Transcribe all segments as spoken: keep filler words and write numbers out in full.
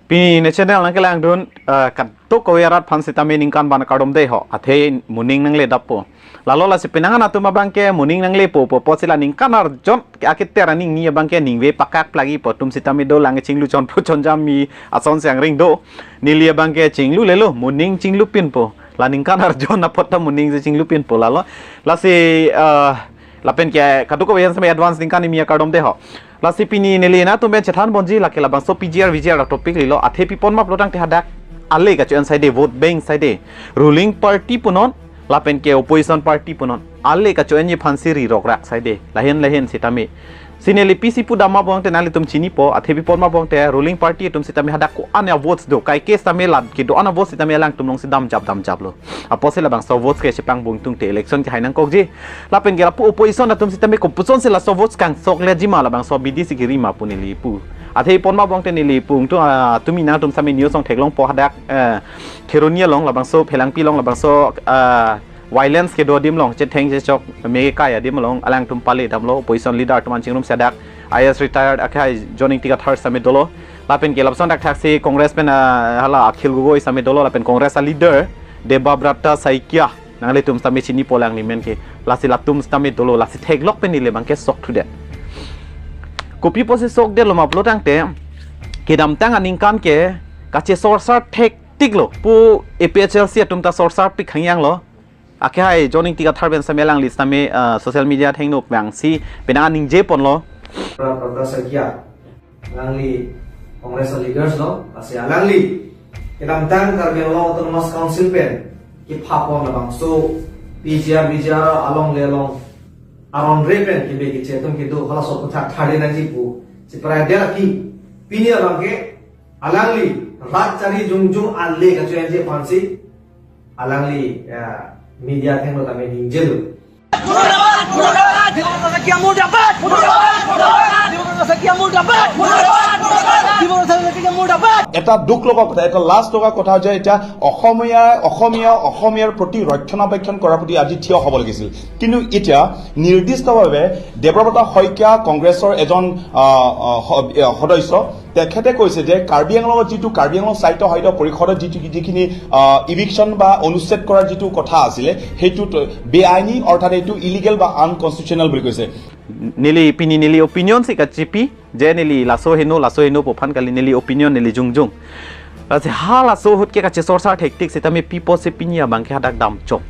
Pini ne channel nangkelangdun, eh, kadokave arat aphan sitame ningkan ban kardom dei ho. Athe moning nangle dappo. Lalo lasi penang an atum abangke moning nanglepo pu apotsi la ningkan arjon aketer aningni abangke ningve pakak plagi pu atum sitame dolang, chinglu chonpo chonjam mi asonsi angring do. Neli abangke chinglulelo, moning chinglupinpo. La ningkan arjon apot ta moning si chinglupinpo lalo. Lasi, eh, lapen ke kadokave an sitame advance ningkan kimi akardom dei ho. Lasi pini neli nangtum pen chethan ponji lake labangso P G R V G R topic lilo, athe pi pon ma pulo tangte hadak ale kacho-en saide, vote bank saide, ruling party punon lapen ke opposition party punon, ale kacho-enji aphansi ri rokrak saide, lahin lahin sitame. Si neli pisi pudam ma pulote nanglitum chinipo, athe pi pon ma pulote ruling party atum sitame hadak ko-an a votes do, kaike sitame la kedo-an a votes sitame alangtum alongsi damjap damjaplo. Apotsi labangso votes ke chepang bung tungte election kehai nangkokji. Lapen ke lapu opposition atum sitame kopuson si laso votes kangsokleji ma, labangso abidi si kiri ma pu neli pu. Athe pi pon ma pulote neli pu ingtung, ah, tumi nangtum sitame news along theklongpo hadak, eh, Kheroni along, labangso Phelangpi along, labangso, ah, violence kedo adim along, chetheng chechok me kai adim along alangtum pale damlo, opposition leader atum an chingrum si hadak I A S retired akhai John Ingti Kathar sitame dolo. Lapen ke lapuson thakthaksi Congress pen, ah, hala Akhil Gogoi sitame dolo, lapen Congress a leader Debabrata Saikia, nanglitum sitame chinipo alangli men ke. Lasi latum sitame dolo, lasi theklok pen neli abangke sok thudet. Kopi apotsi sokdetlo ma pulo tangte, kedamtang aningkan ke kachesorsar thektiklo pu A P H L C atum ta sorsar pik hangyanglo. Akhai John Ingti Kathar pen sitame alangli sitame, ah, social media athengno vangsi penang an ningje ponlo. Pra Prabhat Saikia, alangli Congress a leaders lo, lasi alangli kedamtang Karbi Anglong Autonomous Council pen kepha pon labangso P G R V G R alongle along aron re pen kebe keche atum kedo halaso aphuthak thari nangji pu si prai dia ki. Pini abangke alangli rat chari jongjong ale kacho-enji aphansi alangli, ya, media athengno tame ningjelo. मुर्दाबाद, मुर्दाबाद, मुर्दाबाद, मुर्दाबाद, मुर्दाबाद, मुर्दाबाद। এটা দুখ লগা কথা, এটা লাজ লগা কথা যে এতিয়া অসমীয়া, অসমীয়া, অসমীয়াৰ প্ৰতি ৰক্ষণাবেক্ষণ কৰাৰ প্ৰতি আজি থিয় হ'ব লাগিছিল। কিন্তু এতিয়া নিৰ্দিষ্টভাৱে দেৱব্ৰতা শইকীয়া, কংগ্ৰেছৰ এজন, আহ, আহ, স-, আহ, সদস্য, তেখেতে কৈছে যে কাৰ্বি আংলঙত যিটো, কাৰ্বি আংলং স্বায়ত্তশাসিত পৰিষদত যিটো, যিখিনি, আহ, ইভিকশ্যন বা অনুচ্ছেদ কৰাৰ যিটো কথা আছিলে, সেইটো ত-, বেআইনী, অৰ্থাৎ এইটো ইলিগেল বা আনকনষ্টিটিউচনেল বুলি কৈছে। Neli pini neli opinion si kachipi, je neli laso heno, laso heno pu aphan kali, neli opinion neli jongjong. Lasi halaso ahut ke kachesorsar thektik sitame pi apotsi pini abangke hadak damchom.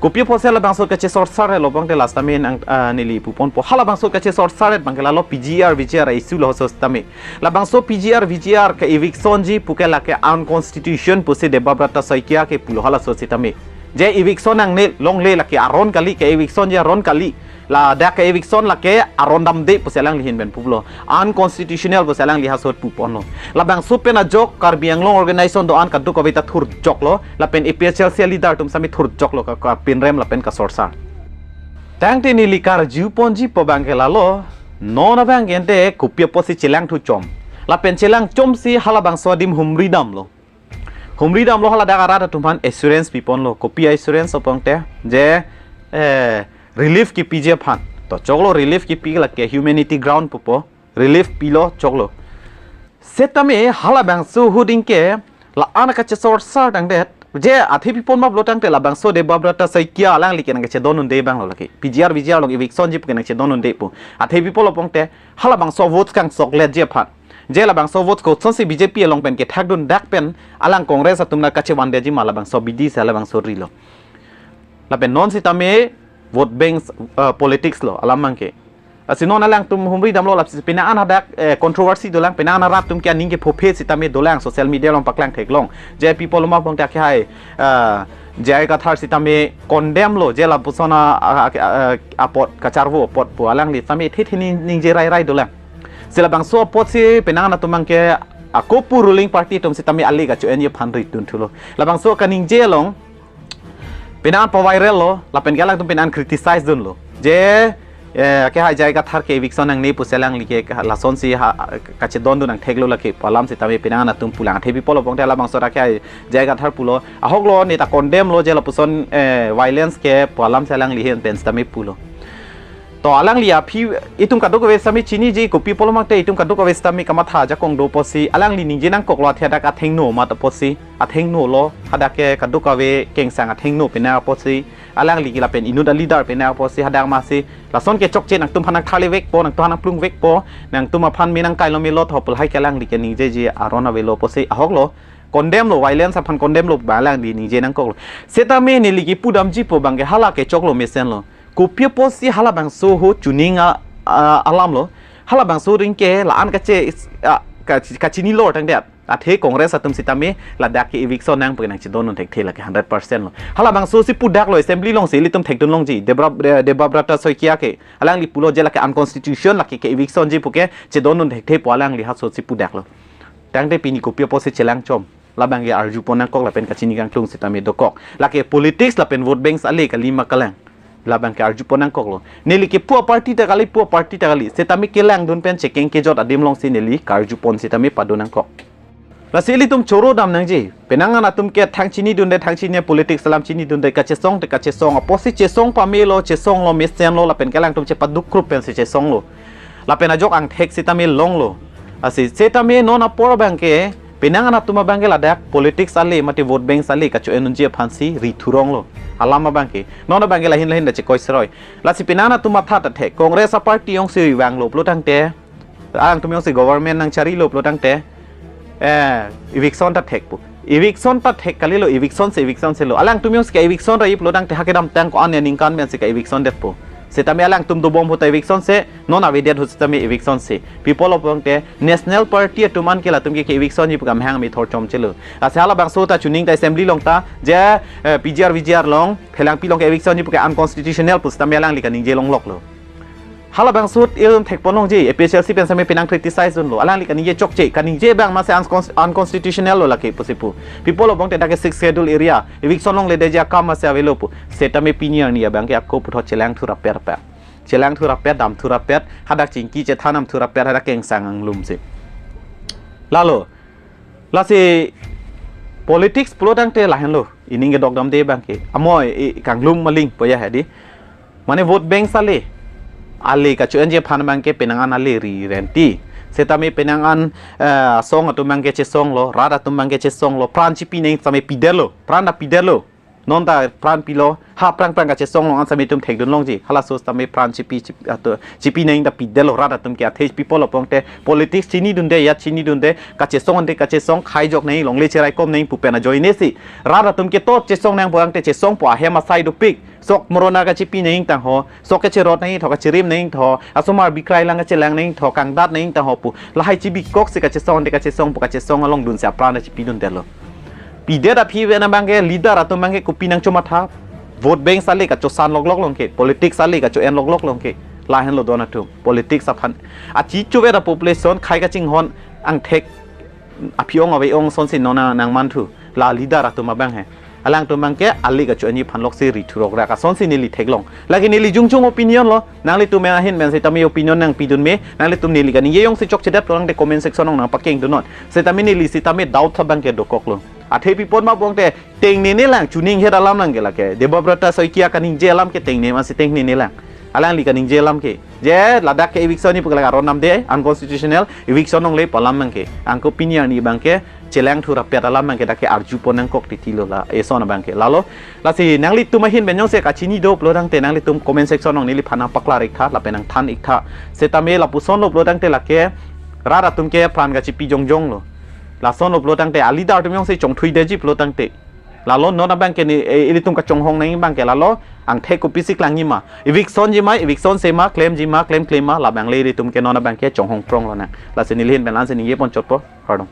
Kopi apotsi labangso kachesorsar lo pulote last time nang, ah, neli pu ponpo. Halabangso kachesorsar abangke lalo P G R V G R issue lo so sitame. Labangso P G R V G R ke eviction ji puke lake unconstitution pusi Debabrata Saikia ke pulo halaso sitame. Je eviction nangne longle lake aron kali, ke eviction ji aron kali. Ladak ke eviction lake aron damde pusi alangli ahin pen pulo. Unconstitutional pusi alangli halaso ahut pu ponlo. Labangso pen ajok Karbi Anglong organization do-an kadokave ta thurjoklo. Lapen A P H L C leader atum sitame thurjoklo ka, kapinrem lapen kasorsar. Tangte neli karju ponji pu abangke lalo, non abangke ante kopi apotsi chelangthu chom. Lapen chelangchomsi halabangso adim humri damlo. Humri damlo, haladak arat atum aphan assurance pi ponlo. Kopi assurance pulote, je, eh, relief kipiji aphan. To choklo, relief kipi lake humanity ground pupo. Relief pilo choklo. Setame halabangso ahut ingke la-an kachesorsar tangdet. Je athe pi pon ma pulo tangte labangso Debabrata Saikia alangli ke nangkachedon unde abanglo lake. P G R V G R along eviction ji puke nangchedon unde pu. Athe pi pulo pulote halabangso votes kangsokleji aphan. Je labangso votes kosonsi B J P along pen kethakdun dak pen alang Congress atum nangkachevandeji ma, labangso abidi si halabangso rilo. Lapen non sitame vote banks, uh, politics lo alam abangke. Lasi non alangtum humri damlo, lasi penang an hadak, eh, controversy dolang, penang an arat atum ke aning kephophe sitame dolang, social media along paklang theklong. Je pi pulo ma pulote akhai, eh, J I Kathar sitame condemn lo, je lapuson a, a, a, a, apot kacharvo apot pu alangli sitame thithe ning, ningje rairai dolang. Si labangso apotsi penang an atum abangke ako pu ruling party atum sitame ale kacho-enji aphan ri dunthulo. Labangso kaningje along penang an paviral lo, lapen ke alangtum penang an criticize dunlo. Je, eh, akhai J I Kathar ke eviction nangne pusi alangli ke ka-, lasonsi ha, kachedondun nangtheklo lake pu alam sitame penang an atum pulang. Athe pi pulo pulote labangso akhai J I Kathar pulo. Ahok lo, neta condemn lo, je lapuson, eh, violence ke pu alam si alangli ahin pen sitame pulo. To alangli aphi itum kadokave sitame chiniji, kopi pulo mate itum kadokave sitame kamatha ajakong do pusi alangli ningje nangkoklo, athe dak athengno mat pusi, athengno lo, hadak ke kadokave kengsang athengno pena pusi, alangli ke lapen inut a-leader pena pusi, hadak masi lason ke chokche nangtum aphan nangtharle vekpo, nangtum aphan nangplung vekpo, nangtum aphan me nangkailo melo tho pu lahai ke alangli ke ningjeji aron avelo pusi ahok lo. Condemn lo, violence aphan condemn lo, ba alangli ningje nangkoklo. Sitame neli kipudamji pu abangke hala ke choklo mesenlo. Kopi pusi halabangso ho chuning a, a, alam lo. Halabangso ring ke la-an kache, a, ka, kachini lor tangdet. Athe Congress atum sitame ladak ke eviction nang pu nangchedondun thekthe lake hundred percent lo. Halabangso si pudak lo, assembly alongsi ilitum thekdun longji. Debra, De-, Debabrata Saikia ke alangli pulo je lake unconstitution, lake ke eviction ji pu ke chedondun thekthe pu alangli haso si pudak lo. Tangte pini kopi pusi chelang chom. Labang ke arjupon nangkok lapen kachini kangtung sitame dokok. Lake politics lapen vote banks ale kali ma kalang. Labang ke arjupon nangkoklo. Neli ke pu a-party ta kali, pu a-party ta kali. Sitame kelangdun pen chekeng kejot adim alongsi neli karjupon sitame padun nangkok. Lasi ilitum choro dam nangji. Penang an atum ke thang chinidunde, thang chini politics alam chinidunde, kachesong te kachesong. Apotsi chesong pamelo, chesonglo, mesenlo, lapen kelangtum chepadukrup pensi chesonglo. Lapen ajok angthek sitame longlo. Lasi sitame non apor abangke, penang an atum abangke ladak politics ale mate vote banks ale kacho-en unji aphansi rithuronglo. Alam abangke. Non abangke lahin lahin da chekoi seroi. Lasi penang an atum matha ta thek. Congress a-party jongsi rivanglo pulo tangte, alangtum jongsi government nangcharilo pulo tangte, eh, eviction ta thek pu. Eviction ta thek kalilo, eviction si eviction silo. Alangtum jongsi ke-eviction ra-i pulo tangte ha kedamtang ko-an aningkan pensi ke-eviction detpo. Sitame alangtum dobom ahut ta eviction si, non avedet ahut sitame eviction si. Pi pulo pulo tangte National Party atum an ke latum ke ke-eviction ji pu kamhang me thor chomchelo. Lasi halabangso ta chuning ta assembly along ta je, eh, P G R V G R along phelangpi along ke-eviction ji pu ke unconstitutional pu sitame alangli kaningje longloklo. Halabangso ilitum thekpon longji, A P H L C pen sitame penang criticize dunlo. Alangli kaningje chokche, kaningje abang masi uncons-, unconstitutional lo lake pusi pu. Pi pulo pulo tangte dak ke Sixth Schedule area, eviction longledeji akam masi avelo pu. Sitame pini arni abangke ako puthot chelang thurapet pet. Chelang thurapet, dam thurapet, hadak chingki chethan dam thurapet, hadak kengsang anglum si. Lalo, lasi politics pulo tangte lahenlo, ining kedok damde abangke. Amoi, i, kanglum maling, poya hadi. Mane vote banks ale. Ale kacho-enji aphan abangke penang an ale ri renti. Sitame penang an, eh, asong atum abangke chesonglo, rat atum abangke chesonglo, pran chipi nangji sitame pidetlo, pran ta pidetlo. Non ta pran pilo, ha prang prang kachesong along an sitame itum thekdun longji. Halaso sitame pran chipi, chipi, atu, chipi nangji ta pidetlo rat atum ke, athe pi pulo pulo tangte politics chinidunde, ya chinidunde, kachesong ante kachesong, khai jok nangji, longle cherai kom nangji pu pen ajoine si. Rat atum ke to chesong nang pulo tangte chesongpo, ahem asai dopik. Sok morona kachipi nangji tangho, sok kacherot nangji tho, kachirim nangji tho, asomar bikrai lang kachelang nangji tho, kangdat nangji tangho pu. Lahai chibikok si kachesong ante kachesong pu, kachesong along dunsi apran ta chipidundetlo. Pidet aphi pen abangke leader atum abangke kopi nangchomatha. Vote banks ale kachosan loklok longke, politics ale kacho-en loklok longke. Lahenlo don atum, politics aphan. Achi chuvet a-population khai kachinghon angthek aphi ong ave ong asonsi non nangmanthu. La leader atum abang he. Alangtum abangke ale kacho-enji aphan loksi rithurok rak asonsi neli theklong. Lake neli jongjong opinion lo. Nanglitum ahin pen sitame opinion nangpidun me. Nanglitum neli kaningje jongsi chokchedet pulo tangte comment section along nangpakengdunnon. Sitame neli sitame doubt abangke dokoklo. Athe pi apot ma pulo tangte tengnene lang, chuning het alam lang ke lake. Debabrata Saikia kaningje alam ke tengne masi tengnene lang. Alangli kaningje alam ke. Je ladak ke-eviction ji pu ke lake aron damde, unconstitutional, eviction longle pu alam abangke. Anke pini arni abangke chelang thurapet alam abangke dak ke arjupon nangkok titi lo la, eson abangke. Lalo, lasi nanglitum ahin pen jongsi kachini do pulo tangte nanglitum comment section along neliphan nangpaklar iktha, lapen nangthan iktha. Sitame lapuson lo pulo tangte lake rat atum ke pran kachipi jongjong lo. Lason lo pulo tangte a-leader atum jongsi chongthuidetji pulo tangte. Lalo non abangke ne, eh, ilitum kachonghong nangji abangke lalo angthek kopisi klangji ma. Eviction ji ma, eviction se ma, klemji ma, klemkle ma, labang le ilitum ke non abangke chonghong prong lonang. Lasi neli ahin pen la-ansi ningjepon chotpo, kardom.